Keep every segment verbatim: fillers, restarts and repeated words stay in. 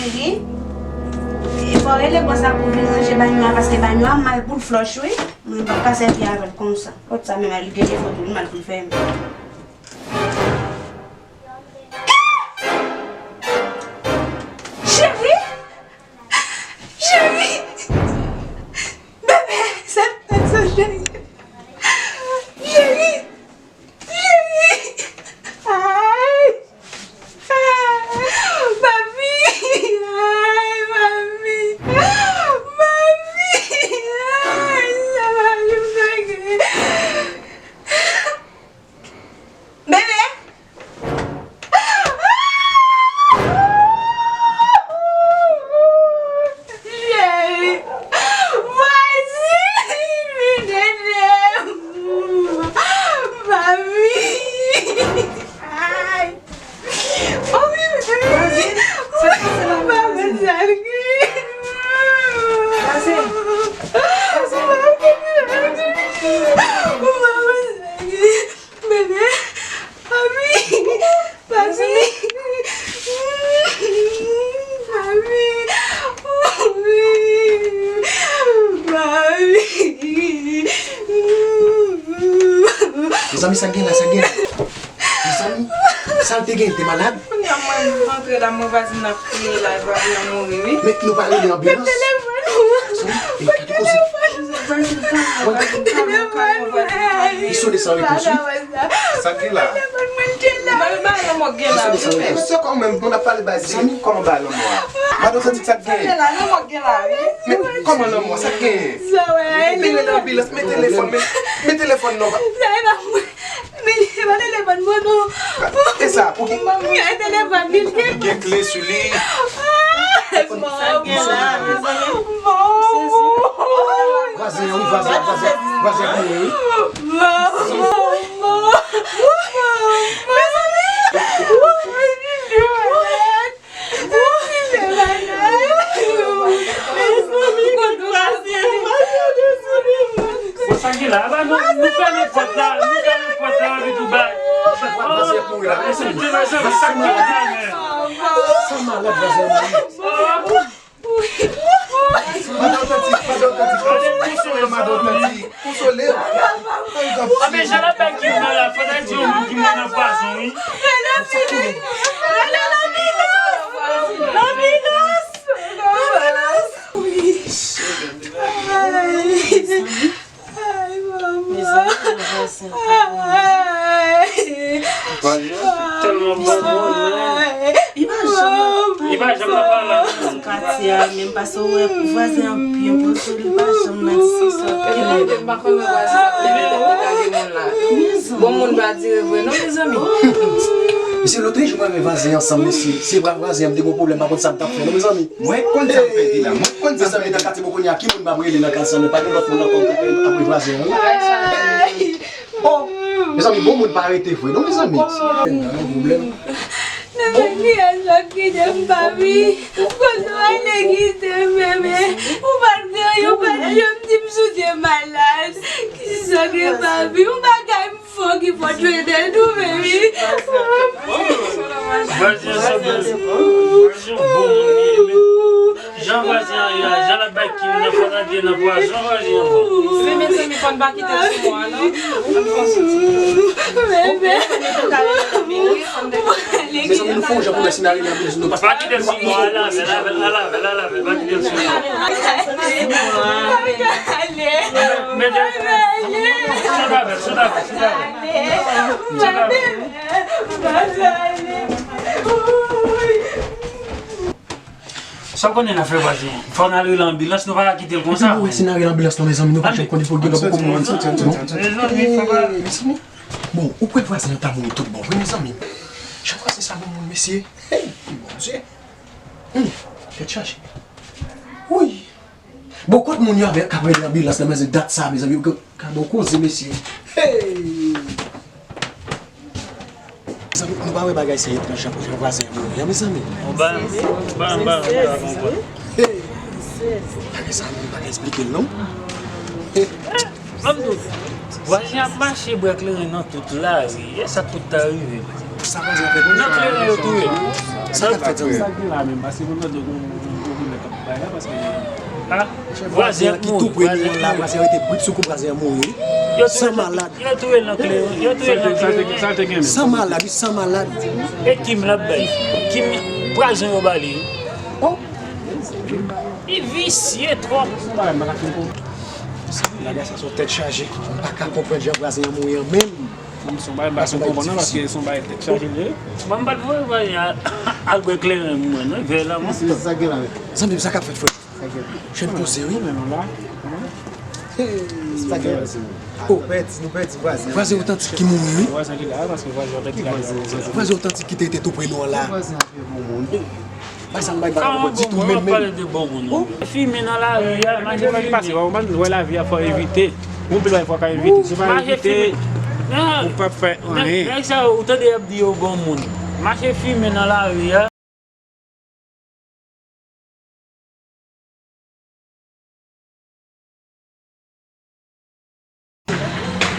Cheri, e fò w rele bòs la pou vin ranje banyo a, paske banyo a mal pou l flòch, wi. Mwen pa ka sèvi avè l konsa. Lòt sa menm, li gen defo tou, li mal pou l fèmen. Cheri! Cheri! Bebe, se tèt sa, cheri. Cheri! Cheri! Ay! Ay! Papi! Ay, papi! Papi! Ay, sa pa vin fèk. Bebe! Cheri! Vwazin! Vin ede m! Papi! Ay! Oh, wi, wi, wi. Vwazin, sa k pase la, vwazin? Vwazin, vwazin. Bebe, papi, papi, papi, papi. Mezanmi, sa k gen la, sa k gen la? Mezanmi, sa l te gen, te malad? Kounye a mwen rantre la, mwen vwazin ap kriye la, vwazin ap mouri, wi. Men nou pa rele anbilans? Mwen gade koze. Li sone san repons, wi. Sa k gen la? Li sone san repons. Mesye, kòman menm, bon, n ap pale baz, mezanmi, kòman ba lanmò a? Madan Otantik, sa k gen? Men kòman lanmò, sa k gen? Mete l nan anbilans, men telefòn, men, men telefòn non. Sa e pa mwen. Men li pa telefòn mwen non. E sa, pou ki? Mwen gen telefòn li. Li gen kle sou li. Vwazen an, wi, vwazen an, vwazen, vwazen an mouri, wi. Bon, sa k gen la? Aba, nou, nou fèmen pòt la, nou fèmen pòt la, epi tou bay. Vwazen ap mouri la. Mesye, Dye, mesye, sa k gen la, men? Sa malad, vwazen ap mouri. Madan Otantik, madan Otantik, konsole, madan Otantik, konsole. A, men jan l ap bay Kim nan la, fò ta di yon moun ki mouri nan pwazon, wi. Rele lanbilans! Rele lanbilans! Lanbilans! Lanbilans! Ay, manman. Mezanmi, vwazen an pa bon. Vwazen an tèlman bon. Li pa janm nan, li pa janm nan pale. Katye a, menm pase w wè vwazen an byen poze, li pa janm nan di se sa. Mezanmi. Bon moun pa dire vre non, mezanmi. Mesye, lòt jou mwen avè vwazen ansanm, mesye. Se vwa-, vwazen an, m te gon pwoblèm, pa konn sa m t ap fè non, mezanmi. Mwen konn sa m fè di la, mwen konn sa m fè di la. Mezanmi, nan katye mwen kounye a, ki moun m ap rele nan ka sa, men pa gen lòt moun ankò m ka fè apre vwazen an, wi. Oh, mezanmi, bon moun pa rete vre non, mezanmi. Nan men makyaj la k kite m, papi. Kote w ale kite m, bebe? Ou pa t gen anyen, ou pa t janm di m si w te malad. Kisa k gen, papi? Yon bagay m fò ki fò t rete tou, baby. Vwazen an se bon, vwazen an bon moun li ye, men jan vwazen an ye a, jan l ap bay Kim nan, fò ta di nan pwazon vwazen an bon. Men mezanmi, fò n pa kite l sou mwen, non. Ann fè yon soti. Bebe. Mezanmi, nou fè yon jan pou wè si n a rele anbilans, nou pa. Pa kite l sou mwen, lave, lave, lave, lave, pa kite l sou mwen. Mete, sot avè l, sot avè l, sot avè l. Sa w konnen n a fè vwazen an? Fò n al rele anbilans, nou pa ka kite l konsa. Epi nou wè si n a rele anbilans non, mezanmi, nou pa janm konnen pou gen lòt pou kòmanse. Mezanmi, fò pa. Bon, ou kwè vwazen an ta mouri tout bon vre, mezanmi? Jan vwazen sa bon moun, mesye. Hey, Bondye. Hmm, tèt chaje. Wouyy. Bon, kot moun yo avè k ap rele anbilans nan, mezanmi, dat sa, mezanmi, yo ka, ka bon koze, mesye. Hey! Mezanmi, nou pa wè bagay sa etranj jan, jan vwazen an mouri an, mezanmi. Bon, ba, ba, ba, ba, ba, ba. Hey! Bagay sa, nou pa ka eksplike l, non? Hey! Ban m di w. Vwazen ap mache bwè kleren nan tout lari. E sa k pou ta rive? Sa vwazen ap fè? Nan kleren yo touye l. Sa k ap fèt, zanmi? Sa k gen la menm? Paske mwen tande gon, gon, gon goumen k ap bay la, paske... Ah, vwazen ki tou pre nou an la, vwazen rete brip sou kou, vwazen an mouri. San malad. Yo touye l nan kleren. Yo touye l nan kleren. San malad, wi, san malad. E Kim l ap bay. Kim, pwazon yo ba li. Li visye twòp. Nèg sa se yon tèt chaje. M pa ka konprann jan vwazen an mouri an menm. Se yon bagay m pa ka konprann non, paske se yon bagay tèt chaje li ye. Mwen m pa t voye vwazen al, al bwè kleren mwen non, vè la mwen. Sa gen la menm? Zanmi m, sa k ap fèt, frè? Jèn poze wi. Men non la. Sa gen la. Oh, pèdi, nou pèdi vwazen. Vwazen otantik ki mouri wi. Vwazen ki la, paske vwazen otantik la. Vwazen otantik ki te, te tou pre nou an la. Vwazen an fè bon moun. Bay sa m bay baka poko ditou menm menm. Fimen nan lari a, mache fimen. Pase, w wè lavi a fò evite. Gon pil bagay fò ka evite. Si w pa evite, ou p ap fè anyen. Nèg sa yo, ou tande y ap di yo bon moun. Mache fimen nan lari a.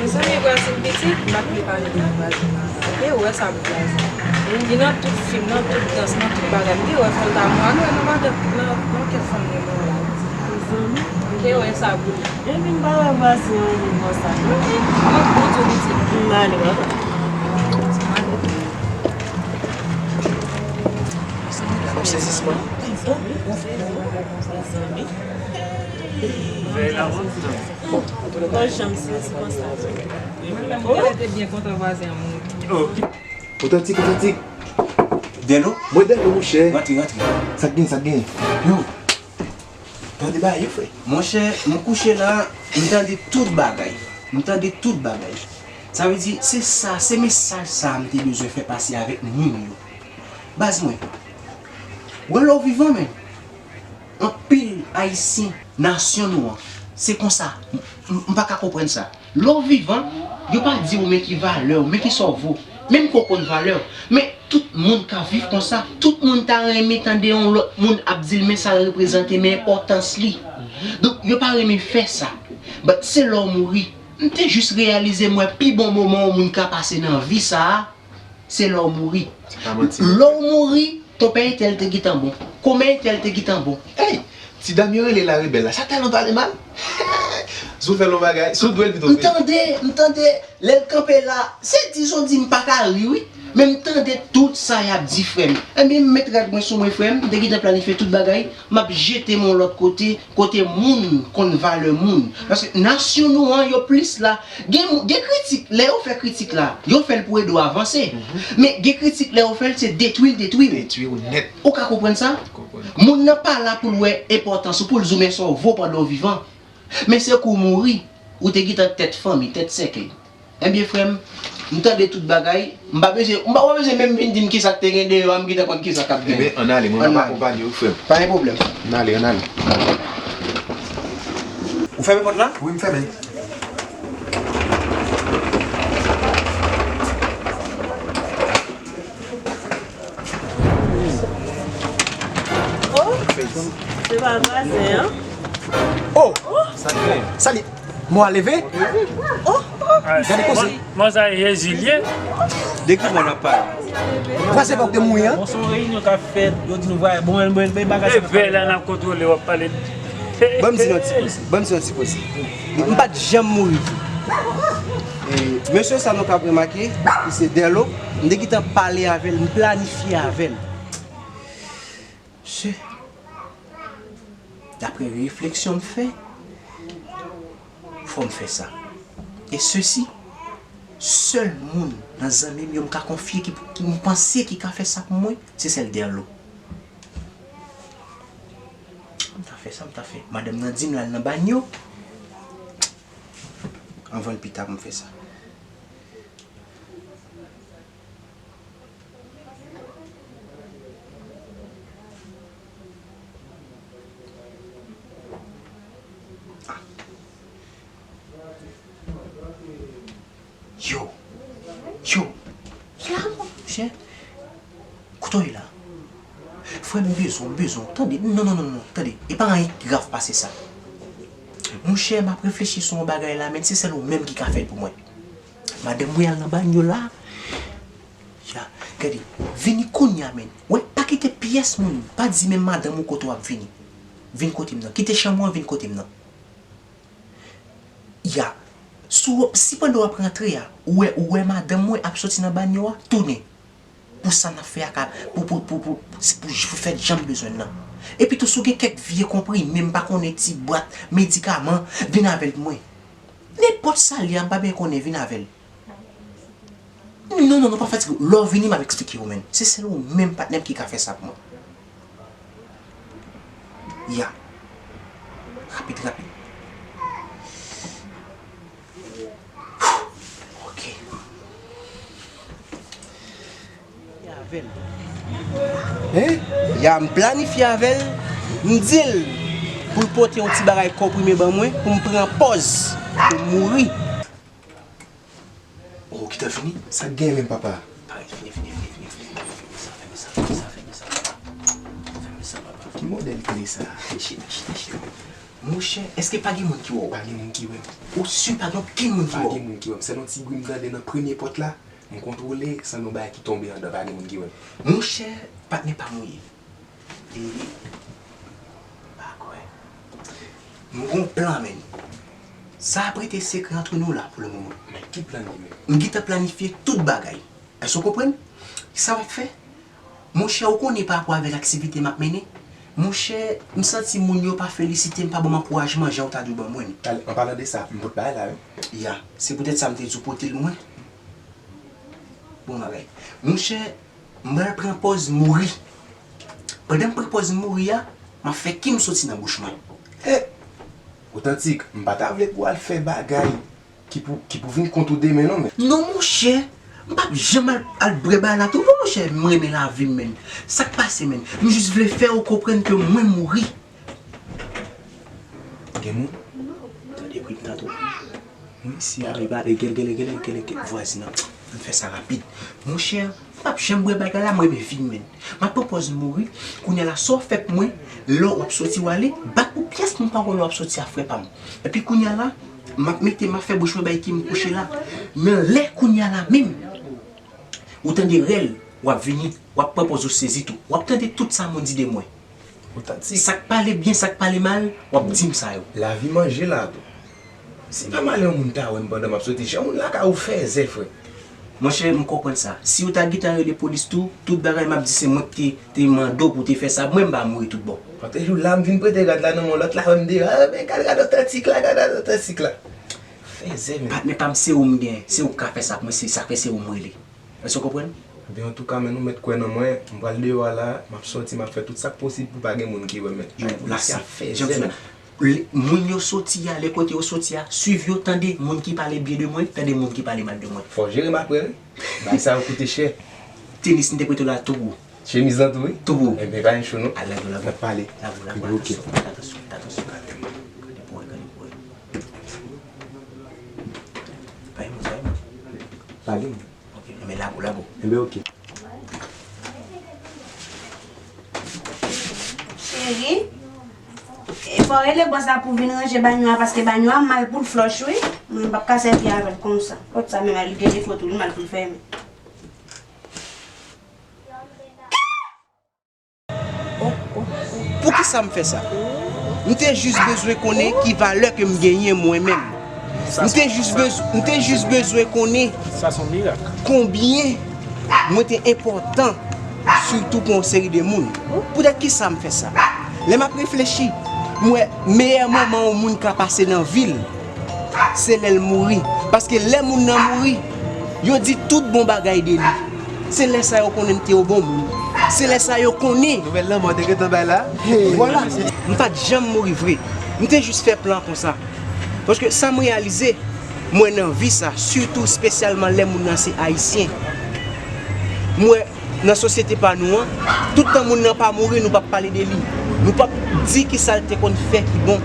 Mezanmi, vwazin pitit, m pa t vle pale de vwazin nan. Eske w wè sa pou vwazin? Li nan tout fim, nan tout dans, nan tout bagay. M te wè fè l ta mwa nwè nan madan, nan, nan kèk fanm li mwen la. Mezanmi. M te wè sa pou li. Epi m pa wè vwazin an vin konsa. Mwen bon tou pitit. M ale, papa. Mezanmi, la nan sezisman. Mezanmi. Mwen janm sezi konsa. Mwen menm, mwen te byen kontan vwazen an mouri. Otantik, otantik. Dèlo? Mwen Dèlo, monchè. Rantre, rantre. Sa k gen, sa k gen? Yo. Tande bagay yo, frè. Monchè, m kouche la, m tande tout bagay. M tande tout bagay. Sa vle di, se sa, se mesaj sa a m te bezwen fè pase avèk moun yo. Baz mwen, wè lè w vivan, men. Anpil Ayisyen, nasyon nou an, se konsa. M, m, m pa ka konprann sa. Lè w vivan, yo pa di w men ki valè w, men ki sa w vo. Menm ke w konn valè w. Men tout moun ka viv konsa. Tout moun ta renmen tande yon lòt moun ap di l men sa l reprezante, men enpòtans li. Donk, yo pa renmen fè sa. But se lè w mouri. M te jis reyalize m wè pi bon moman yon moun ka pase nan vi sa a, se lè w mouri. Se pa manti non. Lè w mouri, konpè entèl te gentan bon. Konmè entèl te gentan bon. Ey! Ti dam yo rele la rebèl la, sa tèlman pale mal. Si w fè l yon bagay, si w dwe l pito. M tande, m tande, lè l kanpe la, se di son di m pa ka ri wi. Men m tande tout sa y ap di, frè m. Ebyen, m met rad mwen sou mwen, frè m, m te gentan planifye tout bagay, m ap jete m yon lòt kote, kote moun konn valè moun. Paske nasyon nou an, yo plis la. Gen, gen kritik, lè yo fè kritik la, yo fè l pou ede w avanse. Men gen kritik, lè yo fè l, se detwi l, detwi l. Detwi w nèt. Ou ka konprann sa? Konprann. Moun nan pa la pou l wè enpòtans ou, pou l di w men sa w vo pandan w vivan. Men se kou w mouri, ou te gentan tèt fanmi, tèt sèkèy. Ebyen, frè m, m tande tout bagay. M pa bezwen, m pa, w pa bezwen menm vin di m kisa k te gen deyò a, m gentan konn kisa k ap gen. Ebyen, ann ale, mwen m ap akonpanye w, frè m. Pa gen pwoblèm. Ann ale, ann ale. Ou fèmen pòt la? Wi, m fèmen. Oh, se pa vwazen an. Oh! Sa k gen? Sali, mwen a leve. Oh! Gade koze. Mwen sa Jezi l ye. De ki mwen ap pale? Vwazen pa w te mouri an? Bon, se yon reyinyon k ap fèt, yo di nou vwazen, bon, bon, bon, bagay sa. E vè la n ap kontwole, w ap pale. Ban m di nou yon ti koze. Ban m di nou yon ti koze. M pa t janm mouri tou. E, mesye sa nou ka remake, li se Dèlo. M te gentan pale avè l, m planifye avè l. Mesye, daprè refleksyon m fè, fò m fè sa. E sesi, sèl moun nan zanmi m yo m ka konfye ki, ki m panse ki ka fè sa pou mwen, se sèl Dèlo. M ta fè sa, m ta fè. Madanm nan di m l al nan banyo. Anvan l pita pou m fè sa. Yo! Yo! Monchè! Kote w ye la? Frè m, m bezwen w, m bezwen w. Tande, non, non, non, non, tande. E pa anyen ki grav pase sa. Monchè, m ap reflechi sou yon bagay la, men se sèl ou menm ki ka fè l pou mwen. Madanm mwen al nan banyo la. Ya, gade, vini kounye a, men. Wè, pa kite pyès moun, pa di menm madanm ou kote w ap vini. Vin kote m nan. Kite chanm ou an, vin kote m nan. Ya, si w, si pandan w ap rantre a, ou wè, ou wè madanm mwen ap soti nan banyo a, tounen. Pou sa n ap fè a ka, pou, pou, pou, pou, pou, pou fè jan m bezwen l lan. Epi tou, si w gen kèk vye konprime, m pa konnen, ti bwat, medikaman, vin avè l pou mwen. Nenpòt sa l ye a, m pa byen konnen, vin avè l. Non, non, non, pa fatige w. Lè w vini, m ap eksplike w, men. Se sèl ou menm, patnè m, ki ka fè sa pou mwen. Ya. Rapid, rapid. Ok. Avè l. Hein? Ya, m planifye avè l. M di l pou l pote yon ti bagay konprime ban mwen pou m pran pòz pou m mouri. Oh, ou gentan fini? Sa k gen menm, papa? Pare, fini, fini, fini, fini, fini, fini, fini sa, fèmen sa, fèmen sa, fèmen sa, papa. Fèmen sa, papa. Ki modèl kle sa? Chita, chita, chita. Monchè, èske pa gen moun ki wè w? Pa gen moun ki wè m. Ou si pa gen okenn moun ki wè w? Pa gen moun ki wè m. Sèl yon ti bri m tande nan premye pòt la. M kontwole, sanble yon bagay ki tonbe anndan, pa gen moun ki wè m. Monchè, patnè pa m ou ye. E, m pa kwè. M gon plan, men. Sa ap rete sekrè antre nou la pou le moman. Men ki plan li menm? M gentan planifye tout bagay. Èske w konprann? Sa w ap fè? Monchè, ou konnen pa rapò avèk aktivite m ap mennen? Monchè, m santi moun yo pa felisite m, pa ban m ankourajman jan w ta dwe ban mwen l. Talè, an palan de sa, m pot bagay la, wi. Ya, se poutèt sa m te di w pote l mwen. Bon bagay. Monchè, m pral pran pòz mouri. Pandan m pran pòz mouri a, m ap fè kim soti nan bouch mwen. Eh! Otantik, m pa ta vle pou w al fè bagay ki pou, ki pou vin kont ou demen non, men. Non, monchè, m p ap janm al, al bwè bagay la tou, non, monchè, m renmen lavi m, men. Sa k pase, men? M jis vle fè w konprann ke mwen mouri. Gen moun? Tande bri m tanto. Wi, si ale pale, gèl, gèl, gèl, gèl, gèl, vwazin nan. Ann fè sa rapid. Monchè, m p ap janm bwè bagay la, m renmen vi m, men. M ap pran pòz mouri, kounye a la, sa w fè pou mwen, lè w ap soti w ale, bat pou pyès moun pa wè lè w ap soti a, frè pa m. Epi kounye a la, m ap mete, m ap fè bouch mwen bay ki m kouche la. Nan lè kounye a la menm, ou tande rèl, w ap vini, w ap pran pòz ou sezi tou. W ap tande tout sa moun di de mwen. Otantik. Sa k pale byen, sa k pale mal, w ap di m sa yo. Lavi manje la tou. Se pa mal yon moun ta wè m pandan m ap soti. Jan moun lakay ou fèzè, frè. Monchè, m konprann sa. Si yo ta gentan rele polis tou, tout bagay m ap di se mwen ki te, te mande w pou w te fè sa. Mwen, m pa mouri tout bon. Paske jou la, m vin prete rad la nan men lòt la, wè m deyò. Ah, men gad rad otantik la, gad rad otantik la. Fèzè, men. Patnè pa m, se ou m gen. Se ou k ka fè sa pou mwen, se sa k fè se ou m rele. Èske w konprann? Ebyen, antouka, men nou mèt kwè nan mwen. M pral deyò a la, m ap sòti, m ap fè tout sa k posib pou pa gen moun ki wè m, men. Yo, la, se, jan m di w la, moun yo soti a, lè kote yo soti a, swiv yo, tande moun ki pale byen de mwen, tande moun ki pale mal de mwen. Fò w jere m apre, wi. Bagay sa yo koute chè. Tenis m te prete w la tou gwo. Chemiz lan tou, wi. Tou gwo. Ebyen, pa gen cho, non. Al lave w, lave w. N ap pale. Lave w, lave w. Ebyen, ok. Atansyon, atansyon, atansyon. Gade pou wè, gade pou wè. Pa gen moun, pa gen moun. Pa gen moun. Ok, men lave w, lave w. Enben, ok. Cheri, e, fò w rele bòs la pou vin ranje banyo a, paske banyo a mal pou l flòch, wi. Mwen, m p ap ka sèvi avè l konsa. Lòt sa menm, li gen defo tou, li mal pou l fèmen. Poukisa m fè sa? M te jis bezwen konnen ki valè ke m genyen mwen menm. M te jis bez-, m te jis bezwen konnen konbyen mwen te enpòtan, sitou pou yon seri de moun. Poutèt kisa m fè sa? Lè m ap reflechi, m wè meyè moman yon moun ka pase nan vi l, se lè l mouri. Paske lè moun nan mouri, yo di tout bon bagay de li. Se lè sa yo konnen m te yon bon moun. Se lè sa yo konnen. Nouvèl lanmò te gentan bay la. Vwala. M pa t janm mouri vre. M te jis fè plan konsa. Paske sa m reyalize, m wè nan vi sa, sitou espesyalman lè moun nan se ayisyen. M wè nan sosyete pa nou an, tout tan moun nan pa mouri, nou p ap pale de li. Nou p ap di ki sa l te konn fè ki bon.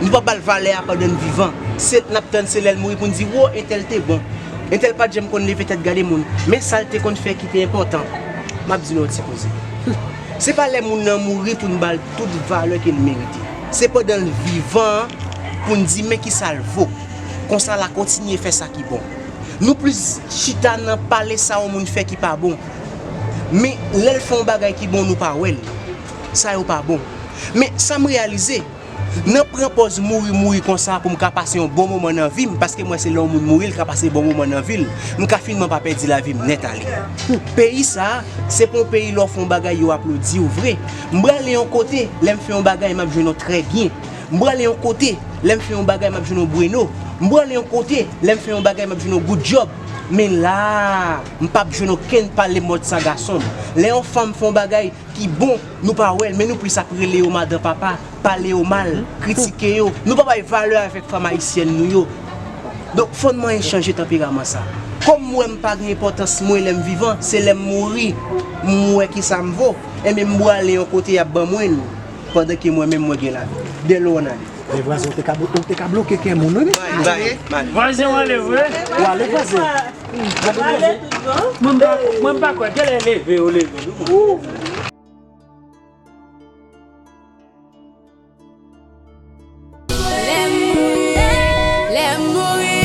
Nou p ap ba l valè a pandan n vivan. Se, n ap tann se lè l mouri pou n di, wo, entèl te bon. Entèl pa t janm konn leve tèt gade moun. Men sa l te konn fè ki te enpòtan. M ap di nou yon ti koze. Se pa lè moun nan mouri pou n ba l tout valè ke l merite. Se pandan l vivan an, pou n di men kisa l vo. Konsa l a kontinye fè sa ki bon. Nou plis chita nan pale sa yon moun fè ki pa bon. Men lè l fè yon bagay ki bon, nou pa wè l. Sa yo pa bon. Men sa m reyalize, nan pran pòz mouri, mouri konsa pou m ka pase yon bon moman nan vi m, paske m wè se lè yon moun mouri, l ka pase bon moman nan vi l. M ka finman pa pèdi lavi m nèt ale. Peyi sa a, se pa yon peyi lè w fè yon bagay, yo aplodi w vre. M prale yon kote, lè m fè yon bagay, m ap jwenn yon trè byen. M prale yon kote, lè m fè yon bagay, m ap jwenn yon bweno. M prale yon kote, lè m fè yon bagay, m ap jwenn yon good job. Men la a, m p ap jwenn okenn pale mòd sa gason m. Lè yon fanm fè yon bagay ki bon, nou pa wè l, men nou plis ap rele yo madan papa, pale yo mal, kritike yo. Nou pa bay valè avèk fanm ayisyèn nou yo. Donk, fò n manyen chanje tanperaman sa. Kòm m wè m pa gen enpòtans mwen lè m vivan, se lè m mouri, m wè kisa m vo, enben m prale yon kote y ap ban mwen l, pandan ke mwen menm mwen gen lavi. Dèlou ann ale. Men vwazen, ou te ka blo-, ou te ka bloke kè moun, wi. Vwazen, w ale vre? W ale, vwazen. W ale, vwazen. Mwen m pa, mwen m pa kwè, genlè leve, yo leve. Lè m mouri, lè m mouri,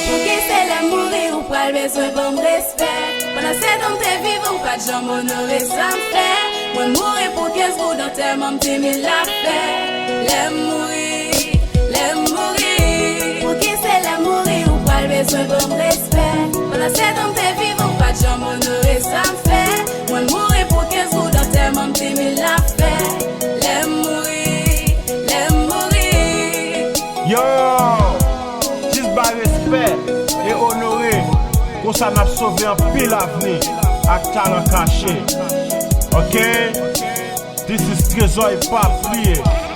pouki se lè m mouri ou pral bezwen ban m respè? Pandan sèt an m te viv, ou pa t janm onore sa m fè. Mwen mouri pou kenz goud, antèman m di mil lapè. Lè m mouri, lè m mouri, pouki se lè m mouri ou pral bezwen ban m respè? Pandan sèt an m te viv, ou pa t janm onore sa m fè. Mwen mouri pou kenz goud, antèman m di mil lapè. Lè m mouri, lè m mouri. Yo, jis bay respè e onore. Konsa n ap sove anpil avni ak talan kache. Ok? This is Trezò Hip Hop, bliye.